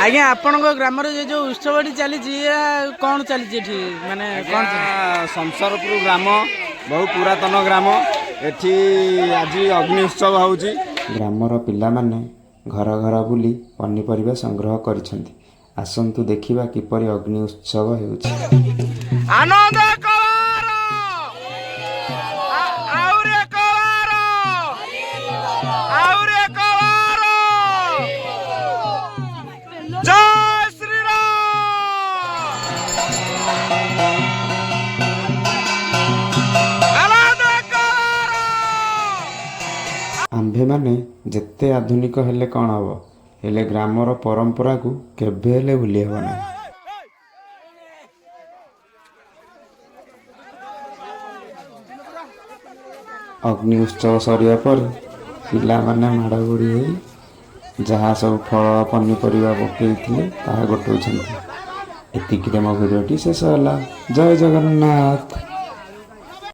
ଆଜ୍ଞା, ଆପଣଙ୍କ ଗ୍ରାମରେ ଯେ ଯୋଉ ଉତ୍ସବଟି ଚାଲିଛି, ଏହା କ'ଣ ଚାଲିଛି ଏଠି? ମାନେ କ'ଣ ଚାଲିଛି? ସଂସାରପୁର ଗ୍ରାମ ବହୁ ପୁରାତନ ଗ୍ରାମ। ଏଠି ଆଜି ଅଗ୍ନି ଉତ୍ସବ ହେଉଛି। ଗ୍ରାମର ପିଲାମାନେ ଘର ଘର ବୁଲି ପନିପରିବା ସଂଗ୍ରହ କରିଛନ୍ତି। ଆସନ୍ତୁ ଦେଖିବା କିପରି ଅଗ୍ନି ଉତ୍ସବ ହେଉଛି। ଆନନ୍ଦ ଏକ ବାର, ଆହୁରି ଏକ ବାର, ଆହୁରି ଏକ ବାର, ଜୟ ଶ୍ରୀରାମ। ଆନନ୍ଦ ଏକ ବାର। ଆମ୍ଭେମାନେ ଯେତେ ଆଧୁନିକ ହେଲେ କ'ଣ ହେବ, ହେଲେ ଗ୍ରାମର ପରମ୍ପରାକୁ କେବେ ହେଲେ ଭୁଲି ହେବ ନାହିଁ। ଅଗ୍ନି ଉତ୍ସବ ସରିବା ପରେ ପିଲାମାନେ ମାଡ଼ଗୋଡ଼ି ହୋଇ ଯାହା ସବୁ ଫଳ ପନିପରିବା ପକେଇଥିଲେ, ତାହା ଗୋଟଉଛନ୍ତି। ଏତିକିରେ ମୋ ଭିଡ଼ିଓଟି ଶେଷ ହେଲା। ଜୟ ଜଗନ୍ନାଥ।